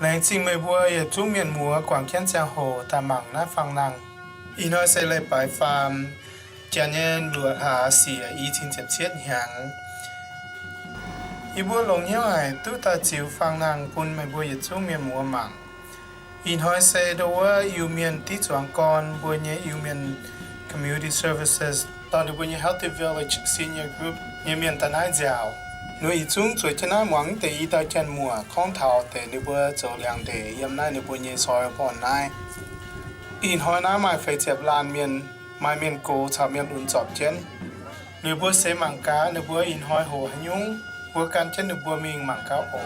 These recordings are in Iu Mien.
Laengz zingh meih mbuo yietc zungv mienh muoz guangc jienv ziangh hoc daaih mangc naaiv fangx-nangh. Ih hnoi se leiz-baaix faam, janx nyei luoqc hlaax siec i cin ziepc cietv hnyangx. Yie mbuo longc hnyouv haic duqv daaih ziux fangx-nangh bun meih mbuo yietc zungv mienh muoz mangc. Ih hnoi se ndo wuov Iu-Mienh diqv zuangx gorn mbuo nyei Iu-Mienh Community Services dorh ninh mbuo nyei Healthy Village Senior Group nyei mienh daaih naaiv nziaauc. Ninh mbuo yietc zungv zueiz jienv naaiv muangx deix i dauh janx-muoc gorngv taux deix ninh mbuo zoux liangx-ndeic yiem naaiv ninh mbuo nyei soil pond naaiv. Ih hnoi naaiv maaih feix ziepc laanh mienh, maaih mienh gox caux mienh lunx zorpc jienv. Ninh mbuo seix mangc gaax ninh mbuo ih hnoi hoqc haaix nyungc, mbuo gan jienv ninh mbuo mingh mangc gaax oc.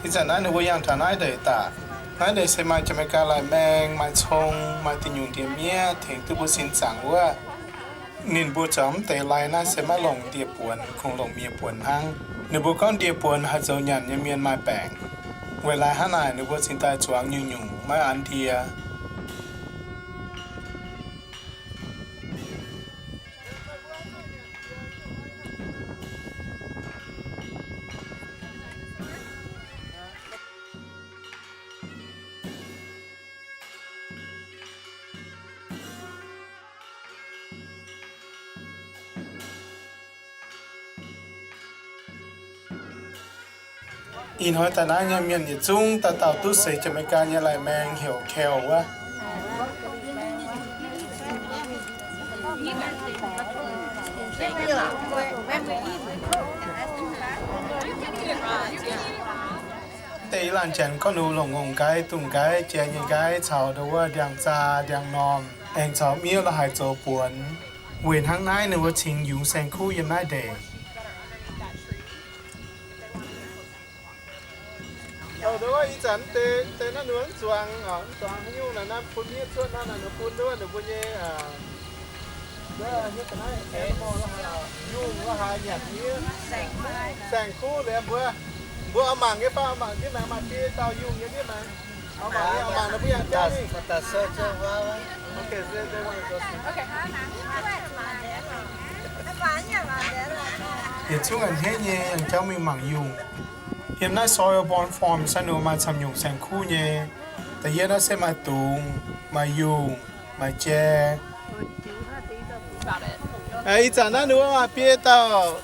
Ih zanc naaiv ninh mbuo yangh taux naaiv ndeic daaih. Naaiv ndeic se maaih Janx-Meigaa lai-maeng, maaih cong, maaih diuh nyungc ndie-miev tengx duqv mbuo sin zaangc wuov. Ninh mbuo zuangx mv deix lai naaiv se maiv longc ndie-buonx, kungx longc miev-buonx hnangv. Ninh mbuo gorngv ndie-buonx haih zoux nyanc nyei mienh maaih baengc. Weic laaix hnangv naaic ninh mbuo cingx daaih zuangx nyungc-nyungc maiv an ndie. Ih hnoi daaih naaiv nyei mienh yietc zungv dauh dauh duqv seix Janx-Meigaa nyei lai-maeng heuc kale wuov. Deix laanh Janx gorngv ninh longc ngongh nqaiv, dungz nqaiv, jai nyei nqaiv caux ndo wuov ndiangx-zaa, ndiangx-normh, aengx caux miev la'haaix zoux buonx. Weic hnangv naaiv ninh mbuo cingx yungz saeng-kuv yiem naaiv ndeic. Ndo wuov ih zanc deix naaiv ninh mbuo mv zuangx, mv zuangx haaix nyungc naaiv, naaiv bun miev cuotv naaiv, naaiv ninh bun ndo wuov ninh mbuo nyei animal la'haaix, yungh la'haaix nyanc miev. Saeng-kuv liuz mbuo, mbuo oix mangc nyei fai, oix mangc ndiev maengx, maaih biei dauh yungh nyei ndiev maengx. Oix mangc nyei, oix mangc ninh mbuo yangh jauv mingh. Yietc zungv a'hneiv nyei yangh jauv mingh mangc yungh. Yiem naaiv soil-borne form se ninh maaih camv nyungc saeng-kuv nyei. Da'yietv naaiv se maaih dungz, maaih yungh, maaih jai. Ih zanc naaiv ninh mbuo maaih biei dauh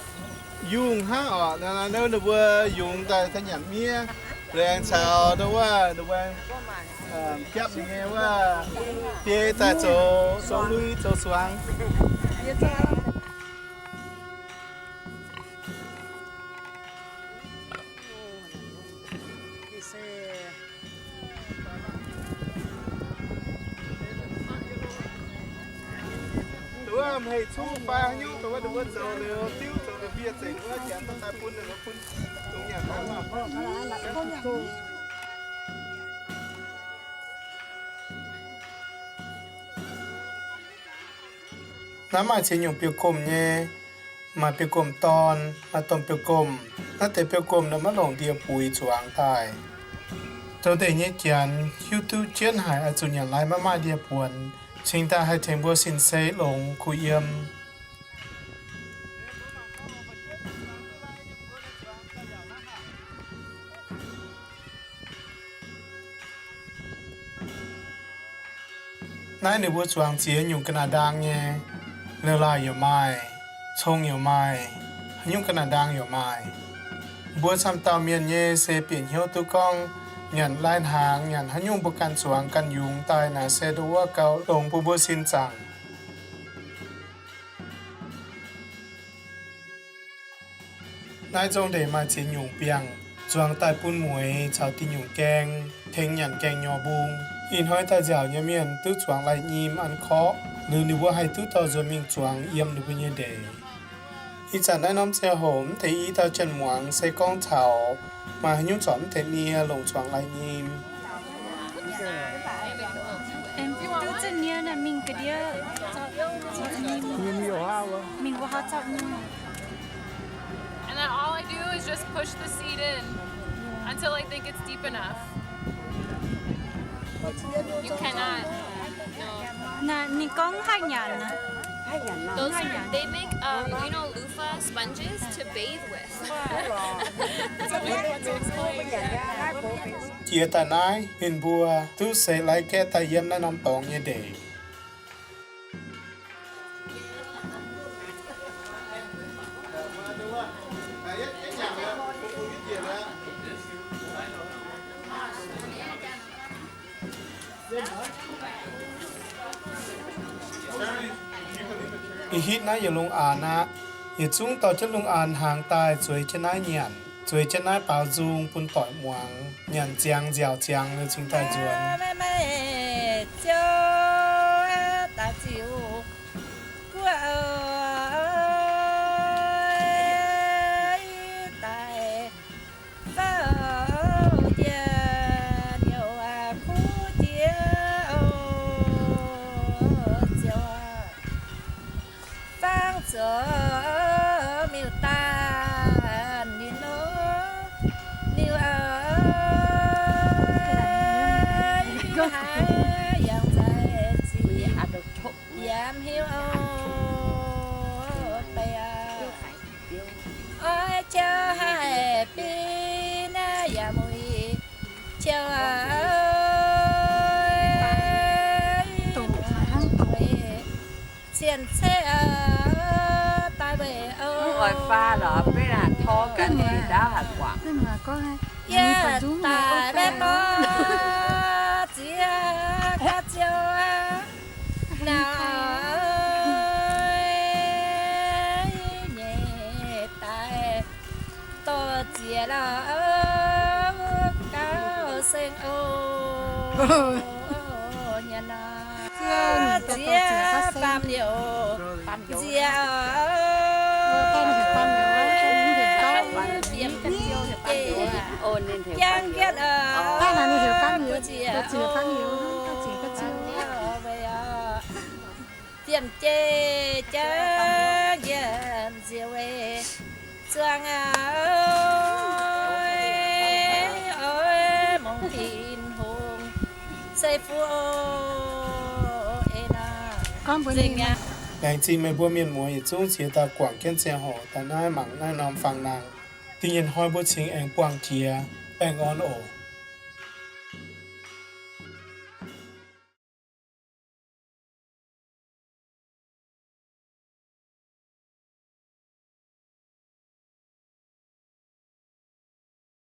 yungh hnangv oc. Ninh mbuo yungz daaih nyanc miev, laengz caux ndo wuov ninh mbuo japv ninh nyei wuov biei daaih zoux, zoux lui zoux suangx. Dongh wuov hei cungv fai haaix nyungc, dongh wuov, dongh wuov zoux liuz diuv zoux liuz mbiec nzengc wuov, janx daaih bun ninh mbuo bun dongh nyanc. Naaiv maaih ziex nyungc biouv-gomh nyei. Maaih biouv-gomh dorn, maaih domh biouv-gomh. Naaiv deix biouv-gomh ninh maiv longc ndie-buix zuangx daaih. Zoux ndeic nyei janx hiuv duqv jienv haic oix zuqc nyanc lai maiv maaih ndie-buonx, cingx daaih haih tengx mbuo sin-sei longx kuh yiem. Naaiv ninh mbuo zuangx ziex nyungc ga'naaiv-ndaang nyei. La'laaih yaac maaih, cong yaac maaih, haaix nyungc ga'naaiv-ndaang yaac maaih. Mbuo camv dauh mienh nyei se bieqc hnyouv duqv gorngv nyanc lai-hnaangx, nyanc haaix nyungc mbuo ganh zuangx ganh yungz daaih naaic se ndo wuov gauh longx bun mbuo sin zaangc. Naaiv zong ndeic maaih ziex nyungc biangh, zuangx daaih bun mueix caux diuh nyungc gaeng, tengx nyanc gaeng nyorx mbung. Ih hnoi daaih nziaauc nyei mienh duqv zuangx lai-nyim an korqv, liuz ninh mbuo haih duqv dorh nzuonx mingh zuangx yiem ninh mbuo nyei ndeic. Ih zanc naaiv norm ziangh hoc mv deix i dauh janx-muangz se gorngv taux maaih haaix nyungc zorpc mv deix nie longc zuangx lai-nyim. Duqv zinh nie naaic mingh ga'ndiev zorpc nyim, mingh wuov haav zorpc nyim. And then all I do is just push the seed in until I think it's deep enough. You cannot. No. Ninh gorngv haih nyanc. Those are, they make, um, you know, loofah sponges to bathe with. Jiex daaih naaiv, ninh mbuo duqv seix laiv gaeqv daaih yiem naaiv norm dorngx nyei ndeic. Ih hitv naaiv yietc lungh aanx aqv. Yietc zungv dorh jienv lungh aanx hnaangx daaih zueiz jienv naaiv nyanc, zueiz jienv naaiv baaux nzung bun doic muangx, nyanc ziangx nziaauc ziangx liuz cingx daaih nzuonx. Meih, meih, meih, ziouc daaih ziux guoqv daaih fouv jiex niouc kuv jiex ziouc fangx zuqc miuc-daanh ninh nor, ninh haiz yangh nzaic ziqc yaac mv hiuv oc. Beiv aqv, oix qiu haih binh naaiv yaac muic qiu aqv. Cien-ceqv daaih weic oix faah lorz beiv naaic tor ganh ninh ndaauv haic guangc. Yie daaih maiv dorh ziex ga'ziouv naaic nyei daaih dorh ziex lauh gauh seng oc. Nyanc nor ziex faam liouc nziex fiem jeiv jangv jienv oc, kuv ziex oc. Fiem jeiv jangv jienv nziex weic zuangx aqv. Oix mongh Tin-Hungh se fu oc. Eix nor, laengz zingh meih mbuo mienh muoz yietc zungv ziex dauh guangc jienv ziangh hoc daaih naaiv mangc naaiv norm fangx-nangh. Dingh nyeic hnoi mbuo cingx aengx buangh jiex. Baengh orn oc.